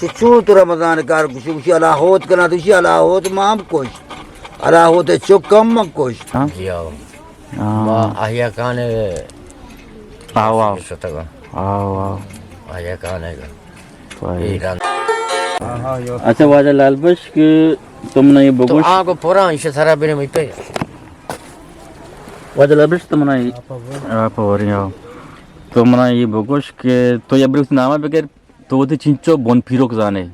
چو چون تو رمضان کار گوشی، گوشی الا ہوت کنا، تو گوشی الا ہوت ما ہم کش، الا ہوت چک ہم من کش۔ ہاں؟ جی ہاں۔ ہاں۔ ما احیا کانے آو، آو۔ شتگا۔ آو، آو۔ احیا کانے گا۔ صحیح۔ اچھا، واجہ لال بخش کہ تو منا یہ تو بگوش۔ آگو پورا انشاء سرا بنے مئی پہ۔ واجہ لال بخش تو منا یہ، آپ وری آو۔ تو منا یہ بگوش کہ تو یہ بری نام بگر تو وتی چنچو بن پیروک زانے؟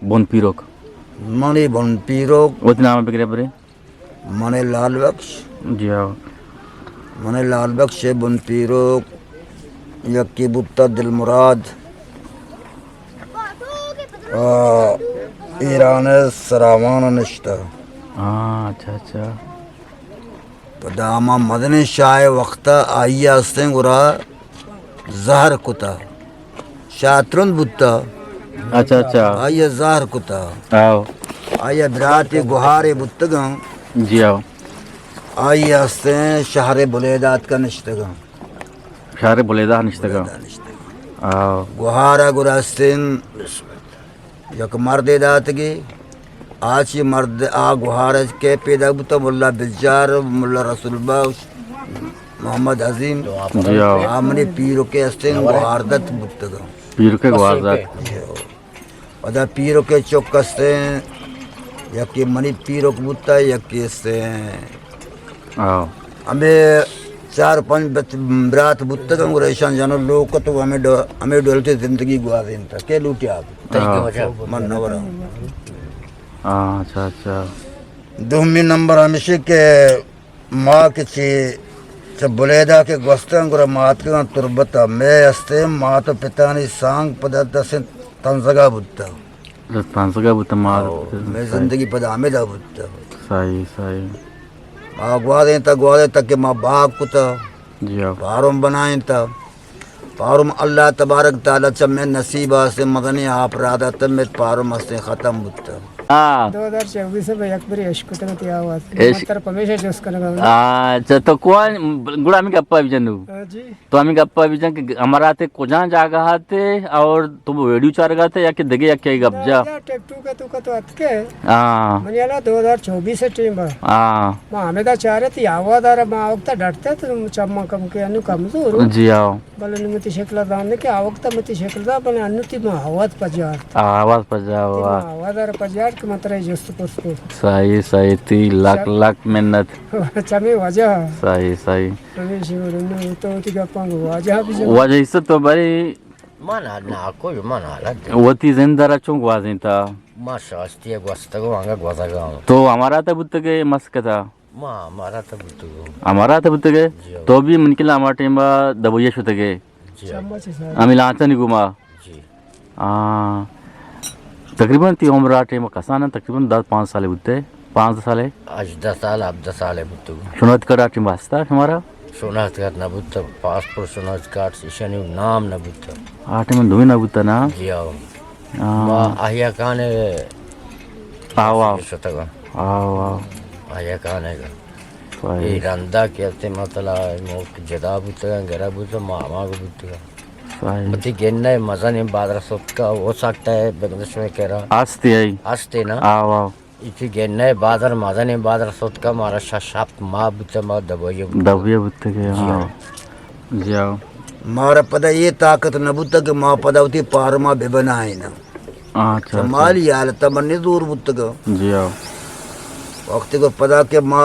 بن پیروک۔ منی بن پیروک۔ وتی نام بگرے برے۔ منی لال بخش۔ جی ہاں۔ منی لال بخش بن پیروک۔ یکی بوتا دل مراد۔ آ، ایران سراوان نشتہ۔ ہاں، اچھا، اچھا۔ پدا ہما مزنیں شاہ ءِ وقت ءَ آئی ءَ استیں گڑا زہر کتا۔ شاہ ترند بوتا۔ اچھا، اچھا۔ آئی ءَ زہر کتا۔ آؤ۔ آئی ءَ براتے گوہارے بوتگاں۔ جی آؤ۔ آئی ءَ استیں شہر بلیدہ اتکا نشتگاں۔ شہر بلیدہ نشتگاں۔ بلیدہ نشتگاں۔ آؤ۔ گوہار ءَ گڑا استیں یک مردے داتگی، آ چی مرد، آ گوہار ءَ کہ پیدا بوتا، ملا بجار، ملا رسول بخش، محمد عظیم۔ جی ہاں۔ آ منی پیرکے استیں گوہار دت بوتگاں۔ پیرکے گوہار دت۔ جی ہاں۔ پدا پیرکے چک استیں، یکی منی پیرک بوتا، یکی استیں ہاں۔ ہمے چار پنچ بچ-، برات بوتگاں، گڑا ایشاں جنو لوگ کت و ہمے ڈو-، ہمے ڈولتے زندگی گوازینتا۔ کے لوٹی آپ؟ ہاں۔ من نہ وراں۔ ہاں، اچھا، اچھا۔ دومی نمبر ہمیشی کہ ما کہ چی چہ بلیدہ کہ گوستگاں، گڑا ما اتکگاں تربت ءَ۔ مئے استیں مات و پتانی سانگ پدا دسیں تنزگا بوتا۔ تنزگا بوتا ما۔ او، مئے زندگی پدا ہمیدا بوتا۔ صحیح، صحیح۔ ما گوازینتا، گوازینتا کہ ما باغ کتا، جی ہاں۔ پارم بنائینتا۔ پارم اللہ تبارک تعالی چہ مئے نصیب ءَ استیں مزنیں آپ رادا تمت، پارم استیں ختم بوتا۔ ہاں۔ دو ہزار چوبیس ءَ یک بری اشکتگ تی آواز۔ اش- من تر پمیشا جست کنگا ہوں۔ اچھا، تو کون گڑا ہمیں گپا بجن نو؟ ہاں جی۔ تو ہمیں گپا بجن کہ ہمارا تے کجا جاگہ آتے اور تو ویڈیو چارگا تے یا کہ دگے یا کہ گپ جا؟ ٹیک ٹوک تو کا تو اتکے۔ ہاں۔ منی حالا دو ہزار چوبیس ٹیم با۔ ہاں۔ ما ہمیدا چارے تی آواز آرا، ما وقتا ڈٹتے تو چما کم کے انو کمزور۔ جی ہاں۔ بلے نو متی شکل دان کہ آ وقتا متی شکل دا، بلے انو تی ما آواز پجارت۔ آواز پجا تی ہوا۔ ما آواز آرا پجارت کہ من ترا جست پرس کو۔ صحیح، صحیح، تی لک شک- لک منت۔ چمی وجہ۔ صحیح، صحیح۔ ہمیشی وڑ نو تو تی گپاں گو واجہ بھی جو۔ واجہ حصہ تو بری من ءَ ناکو، من حالت دے۔ وتی زند ءَ را چون گوازینتا؟ ما شاستی ءَ گوستگ ءُ انگا گوزگا اوں۔ تو امارات ءَ بوتگ ئے مسکت ءَ؟ ما امارات ءَ بوتگ اوں۔ امارات ءَ بوتگ ئے؟ جی ہو۔ تو بھی من کلا ہما ٹائم ءَ دبئی ءَ شتگ ئے؟ جی ہو۔ ہمے لانچانی گوما؟ جی۔ آ، تقریباً تی عمر آ ٹائم ءَ کسان انت، تقریباً دہ پانزدہ سال بوتے، پانزدہ سال؟ ہژدہ سال، ہبدہ سال بوتگ۔ شناخت کارڈ آ ٹائم ءَ ہستا شمارا؟ شناخت کارڈ نہ بوتا، پاسپورٹ شناخت کارڈ ایشانی نام نہ بوتا۔ آ ٹائم ءَ دومی نہ بوتا نا؟ جی ہاں۔ آ۔ ما احیا خان ءَ آو، آو۔ شتگاں۔ آو، آو۔ احیا خان ءَ گا۔ صحیح۔ اے رندا کہ تے مطلب ملک جدا بوتگاں، گرا بوتگاں، ما ہما گو بوتگاں۔ صحیح۔ متی گنہ مزن بادر سوتکا، ہو سکتا ہے بگندش میں کرا۔ آستے آئی۔ آستے نا۔ آو، آو۔ ایتی گنہ بادر مزن بادر سوتکا، مارا شش ہفت ماہ بوتا، ما دبئی بوتا۔ دبئی بوتا کہ، جی ہاں۔ ہاں۔ جی ہاں۔ مارا پدا یہ طاقت نہ بوتا کہ ما پدا وتی پارما ببنائیں۔ اچھا، اچھا۔ مالی حالت من نزور بوتگا۔ جی ہاں۔ وقتی کو پدا کہ ما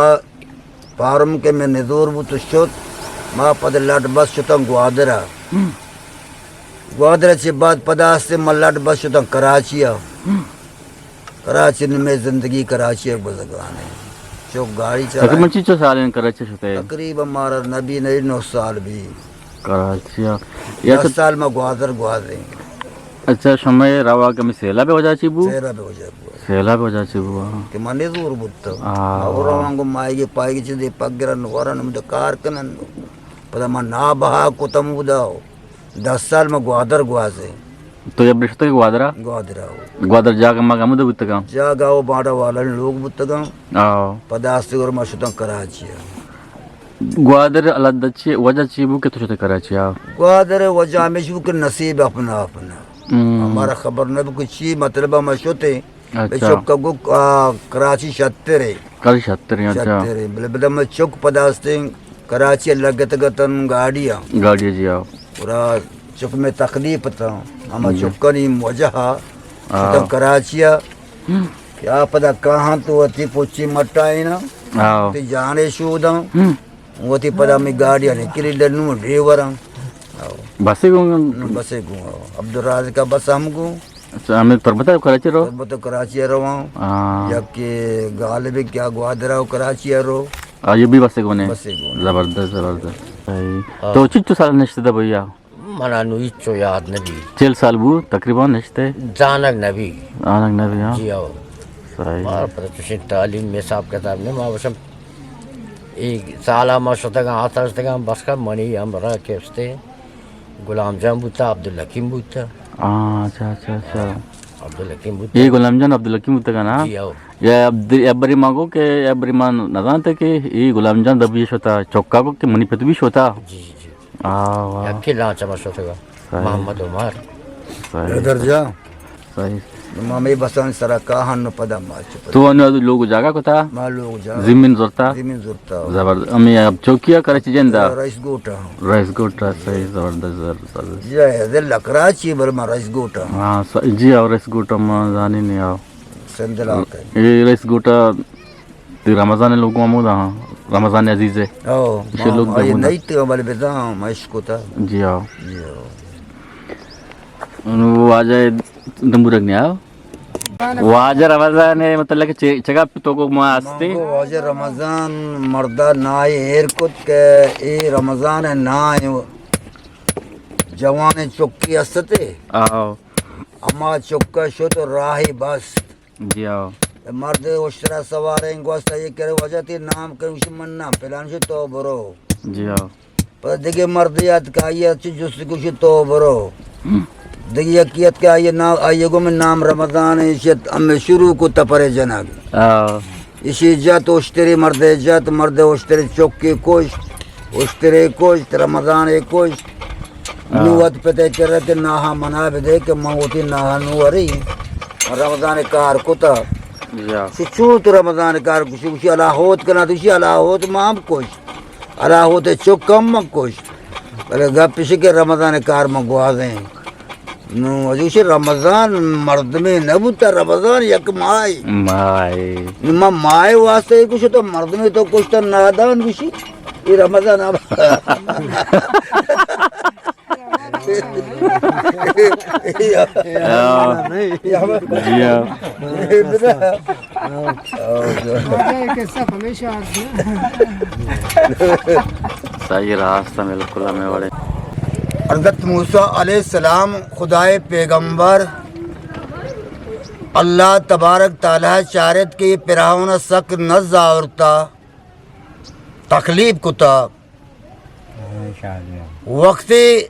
پارم کہ من نزور بوت شت، ما پد لٹ بس شتاں گوادر ءَ۔ ہم۔ گوادر ءَ چہ بعد پدا ہستے من لٹ بس شتاں کراچی ءَ۔ ہم۔ کراچی نمے زندگی کراچی ءَ گوزگانے۔ چو گاڑی چلائیں۔ تقریباً چنچو سال ہیں کراچی شتے؟ تقریباً مارا نبی نئی نو سال بھی۔ کراچی ءَ۔ یا دس سال ما گوادر گوازیں۔ اچھا، شمئے روا کہ ہمے سیلاب ءِ وجہ چی بو؟ سیلاب ءِ وجہ بو۔ سیلاب ءِ وجہ چی بو، ہاں۔ کہ من نزور بوتاں۔ آ۔ اور رواں گو مائیگی پائیگی چیزے پگرن ورن ہمود کار کنن۔ پدا من نابہا کتم اودا۔ دس سال ما گوادر گوازیں۔ تو یا برشتگ گوادرا؟ گوادرا ہو۔ گوادر جاگہ ما ہمود بوتگاں۔ جاگہ ہو باڈا والا لوگ بوتگاں۔ آ۔ پدا ہستے گور ما شتاں کراچی ءَ۔ گوادر ءِ الد چی وجہ چی بو کہ تو شتے کراچی ءَ؟ گوادر ءِ وجہ ہمیش بو کہ نصیب اپنا اپنا۔ ہمارا خبر نہ بو کہ چی مطلب ہم شتے۔ اچھا۔ چک گو، آ، کراچی شتر ہے۔ کراچی شتر ہے، اچھا۔ شتر ہے۔ بلے بدا میں چک پدا استیں کراچی لگت گتن گاڑی آ۔ گاڑی جی آ۔ پورا چک میں تکلیف تھا۔ ہما جی۔ چکانی وجہ آ۔ ہاں۔ شتن کراچی آ۔ ہم۔ کہ آ پدا کاہاں تو وتی پچی مٹائینا۔ ہاں۔ تی جانے شوداں۔ ہم۔ وتی پدا می گاڑی آ نکلی لنو ڈیوراں۔ ہاں۔ بسے گوں؟ نو بسے گوں۔ عبدالرازق کا بس ہم گوں۔ اچھا، ہمیں تربت ء کراچی رو؟ تربت ء کراچی ء رواں۔ ہاں۔ یک کہ غالب کیا گوادر ء کراچی ء رو۔ آ، یہ بھی بسے گونے؟ بسے گونے۔ زبردست، زبردست۔ صحیح۔ ہاں۔ تو چچو سال نشتے دا بھیا؟ منا نو ہچو یاد نبی۔ چل سال بو تقریباً نشتے؟ زانگ نبی۔ زانگ نبی، ہاں۔ جی ہو۔ صحیح۔ مار پر چشیں تعلیم میں حساب کتاب نے ما وشم۔ ایک سال ما شتگاں، آتشتگاں، بس کا منی ہم را کیستے۔ غلام جان بوتا، عبدالحکیم بوتا۔ ہاں، اچھا، اچھا، اچھا۔ عبدالحکیم بوتا۔ اے غلام جان عبدالحکیم بوتا کا نا؟ جی، ہو۔ یا عبد-، یا بری ماں کو کہ، یا بری ماں نہ جانتے کہ اے غلام جان دبی شتا، چوکا کو کہ منی پت بھی شتا۔ جی، جی۔ آ، واہ۔ یکی لانچ ما شتا۔ صحیح۔ محمد عمر۔ صحیح۔ ادھر جا۔ صحیح۔ ما می بسان سرا کاہن نو پدا ما چپ۔ تو انو لوگ جاگا کتا؟ ما لوگ جاگا۔ زمین زرتا؟ زمین زرتا۔ زبردست۔ امی اب چوکیا کراچی جندا؟ رئیس گوٹا۔ رئیس گوٹا، صحیح، زبردست، زبردست۔ جی، دل کراچی بل ما رئیس گوٹا۔ ہاں، س-، جی، اور رئیس گوٹا ما زانی نہیں آو۔ سندھ علاقہ۔ اے رئیس گوٹا تی رمضان لوگ ہمودا ہاں۔ رمضان عزیز ہے۔ او، اسے لوگ ما دمودا۔ یہ نہیں تو بل بزاں ما عشق کتا۔ جی، آو۔ جی، آو۔ انو واجہ دمبورگ نے آو۔ واجہ رمضان ء متعلق چے-، چگا تو کو ما ہستی؟ من گو واجہ رمضان مردا نائے ایر کت کہ اے رمضان ء نائے جوان چکی ہستے۔ آو۔ ہما چکا شت و راہی بست۔ جی آو۔ مرد اشترا سواریں گوستا یہ کرے واجہ تی نام کرے، گوشی من نام پلان شو تو برو۔ جی آو۔ پدا دگہ مردے اتک، آئی ء چہ جست کت، گوشت تو برو۔ ہم۔ دگہ یکے اتک، آئی ء نام، آئی ء گوں من نام رمضان انت، ہمے شروع کت تپرے جنگ۔ آ۔ ایشی جت، اشتری مردے جت، مردے اشتری چکے کشت، اشتری کشت، رمضانے کشت۔ آ۔ نوں وت پتے کرا کہ ناہا منا بدے کہ من وتی ناہا نوں وری۔ رمضان کار کتا۔ یا۔ چو، چو تو رمضان کار کشی، گوشی اللہ ہوت کنا، تو گوشی اللہ ہوت ما ہم کشت۔ اللہ ہوت چک ہم من کشت۔ بلے گپ اش کہ رمضان کار من گوازیں۔ نوں ازوش رمضان مردمے نہ بوتا، رمضان یک ماہے۔ ماہے۔ نوں من ماہے واسطہ یہ کشت، تو مردمے تو کشتا نادان گوشی۔ یہ رمضان اب۔ ہاں۔ جی ہاں۔ واجہ ایک قصہ ہمیشہ آج۔ صحیح راست ہے، بالکل ہمیں وڑے۔ حضرت موسیٰ علیہ السلام خدائے پیغمبر، اللہ تبارک تعالیٰ چارت کہ فرعون سک نز آورتا، تکلیف کتا۔ وقتی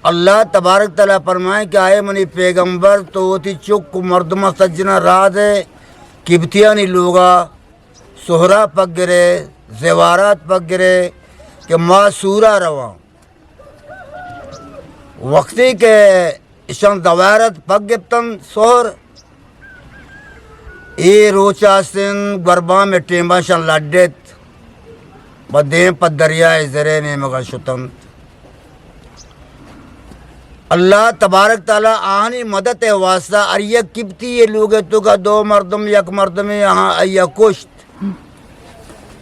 اللہ تبارک تعالیٰ فرمائیں کہ آئے منی پیغمبر، تو وتی چک و مردماں سجنا راہ دے، قبطیانی لوگا سہرا پگرے، زیوارات پگرے کہ ما سورا رواں۔ وقتی کہ اشان زیوارات پگ گپتن سہر، اے روچ آستن گوربام ٹیمبا شان لڈت، پہ دیم پہ دریائے زرے نیمگا شتنت۔ اللہ تبارک تعالیٰ آہانی مدد واسطہ ہر یک قبطی یہ لوگ توکا دو مردم، یک مردمے آہاں آیا کشت۔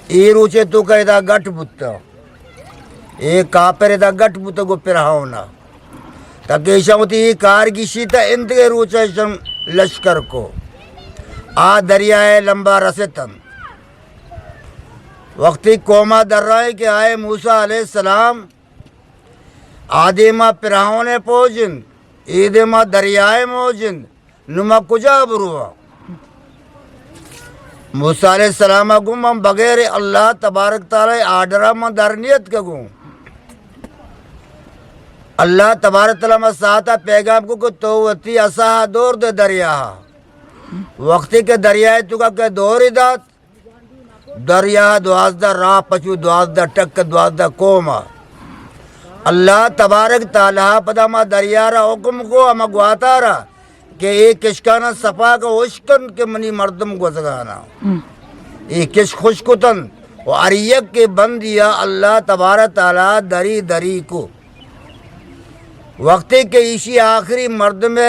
اے روچے توکا ادا گٹ بوتا۔ اے کاپر ادا گٹ بوتا گو پرہاونا۔ تاکہ ایشاں وتی اے کار گیشی تا اندگہ روچا ایشاں لشکر کو۔ آ دریائے لمبا رستن۔ وقتی قوما درائیں کہ آئے موسیٰ علیہ السلام، آ دیما پرہاونے پوج انت، اے دیما دریائے موج انت، نو ما کجا برواں؟ موسیٰ علیہ السلام گوں من بغیر اللہ تبارک تعالیٰ آرڈرا من در نیت کہ گوں۔ اللہ تبارک تعالیٰ ما ساعتا پیغام کو کہ تو وتی عصا دور دے دریا۔ وقتی کہ دریائے توکا کہ دوری دات، دریا دوازدہ راہ پچو، دوازدہ ٹک، دوازدہ قوم ء۔ اللہ تبارک تعالی پدا ما دریا را حکم کو، ہما گواتا را کہ اے کشکانا صفا کا، اشکن کہ منی مردم گوزگانا۔ اے کش خشک کتن و ہر یک کے بندیا اللہ تبارک تعالی دری دری کو۔ وقتی کہ ایشی آخری مردم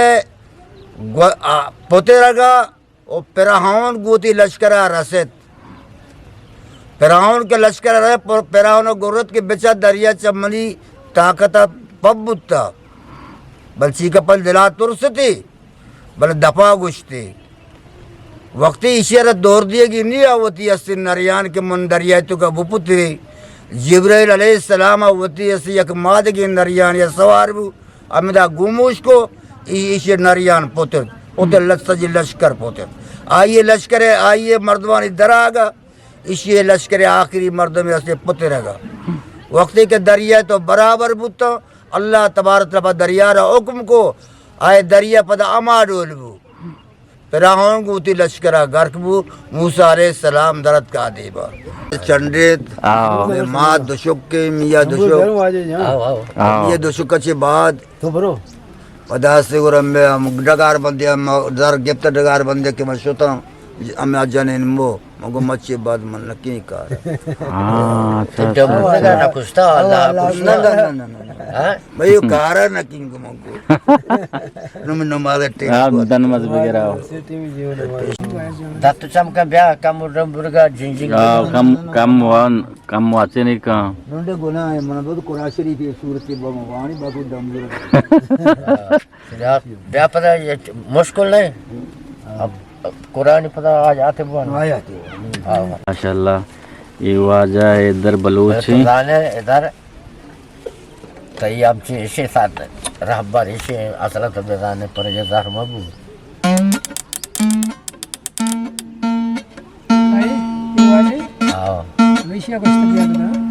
گو-، آ، پترگا و فرعون گوتی لشکرا رست۔ فرعون کے لشکر رست، پر-، فرعون گرت کہ بچا دریا چہ منی طاقت پب بوتا۔ بلچی کہ پل دلا ترستی، بل دپا گوشتی۔ وقتی ایشی را دور دیگی نی آ وتی است نریان کہ من دریائے تو کا بپتری۔ جبرائیل علیہ السلام آ وتی است یک مادگی نریان یا سوار بو۔ ہمدا گوموش کو، ای-، ایشی نریان پتر، پتر لت سجی لشکر پتر۔ آئیے لشکر، آئیے مردمانی دراگا، ایشی لشکر آخری مردم است پترگا۔ وقتی کہ دریا تو برابر بوتا، اللہ تبارک طرفا دریا را حکم کو، آئے دریا پدا اما ڈول بو۔ فرعون گوتی لشکرا گرک بو، موسی علیہ السلام درت کا دیبا۔ چنڈیت، آو۔ مئے مات دشکے، میا دشک۔ آو، آو۔ آو۔ میا دشک چے بعد تو برو۔ پدا سے گرم میں ہم ڈگار بندے، ہم در گپت ڈگار بندے کہ من شتاں، ہم جنین مو۔ من گو مچے بعد من نکی کار۔ ہاں، اچھا، تو اچھا، ڈمورگا اچھا۔ نہ کشتا، اللہ اللہ، کشتا۔ نہ، نہ، نہ، نہ، نہ۔ ہاں؟ بھئی، یہ کارا نکی کو من کو۔ نو من نماز ٹیم آپ کو۔ دن مز بگیرا ہو۔ دت چم کا بیا، کم ڈمورگا جنجنگ۔ آ، کم، کم وان، کم واتے نہیں کا۔ نونڈے گناہ ہے، من بود قرآن شریف یہ سورت بم وانی باقو ڈمورگا۔ بیا، بیا پدا یہ مشکل نہیں۔ اب، اب قرآن پدا آ جاتے بوان۔ آ جاتے بوان۔ ہاں۔ ماشاءاللہ، یہ واجہ حیدر بلوچ ہیں۔ تو زانے ادھر، تئی ہم چی اسی ساتھ رہبر اسی اصلا تو بزانے پر یہ زہر مبو۔ آئی، یہ واجہ؟ ہاں۔ ہمیشہ کچھ تو بیا بنا۔